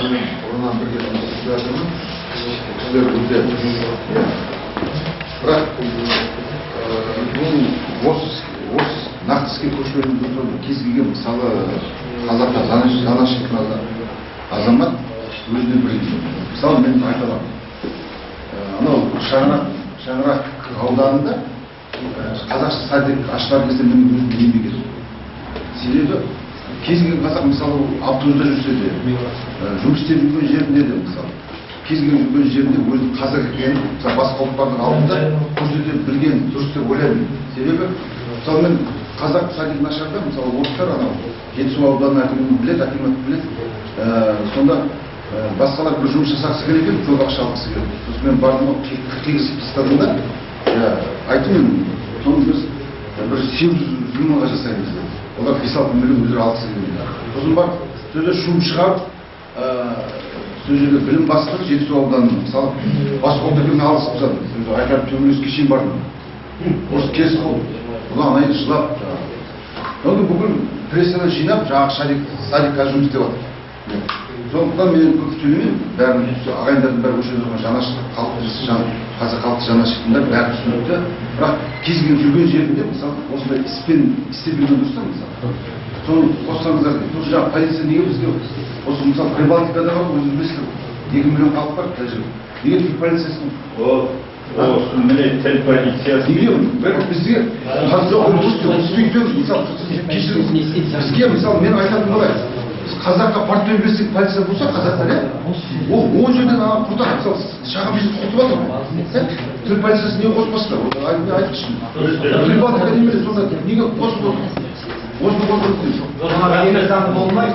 Ауылмен бұрыннан бірге жұмыс істеп жатырмын. Бұл кісілер өте, иә. Бірақ мен осы нақты іске көшпенің, кез келген, мысалы, қазаққа жанашыр азамат өзіне бір, мысалы, мен айта аламын, анау Шаңырақ ауданында қазақша садик ашылар кезде мен өзім еңбек еттім. Себебі кез келген қазақ, мысалы, автобуста жүрсе де, жұмыс істеп жүрген жерінде де, мысалы, кез келген жүрген жерінде өзінің қазақ екенін, мысалы, басқа ұлттардың алдында көрсете білген дұрыс деп ойлаймын. Себебі, мысалы, мен қазақ садигін ашарда, мысалы, орыстар анау Жетісу ауданының әкімін біледі, акимат біледі. Сонда басқалар бір жұмыс жасағысы келеді екен, көп ақша алғысы келеді. Сосын мен бардым, қиғызып тастадым да, айттым мен соны, біз бір 800 мыңға жасаймыз деп. Олар 5-6 миллион өздері алғысы келмеді. Сосын барып сол жерде шум шығарып, сол жерде білім бастығы Жетісу ауданының, мысалы, басқа ұлт алысып тастадым. Сол жерде айқайлап, төбелеске шейін бардым. Осы келісіп қалды. Одан ана енді жылап жаңағы. Одан бүкіл прессаны жинап, жаңағы садик қазір жұмыс істеп жатыр. Сондықтан мен көп сөйлемеймін, бәрін ағайындардың бәрі осы жерде отырған жанашыр халықты, жан, қазақ халықты жанашырдың бәрі түсінікті. Бірақ кез келген жүрген жерінде, мысалы, осындай іспен істеп жүрген дұрыс та, мысалы. Соны қоссаңыздар дейді. Сосын жаңағы полиция неге бізге осы, мысалы, Прибалтикада бар, өзіңіз білесіздер, 2 миллион халық бар тәжірибе. Неге тіл полициясын Осы міне, тіл полициясы. Неге бір бізге жоқ, түспей, мысалы, кешіріңіз, бізге, мысалы, мен айтатыным былай: біз қазаққа портфель берсек, полиция болса, қазақтар, иә, ол он жерден ана құртады, мысалы, шағын бизнес құртып жатыр ғой, иә. Тіл полициясын неге қоспасқа? Айтыңызшы, Прибалтика немене сонда, неге қосып отыр? Осыны қосып отыр. Заң болмай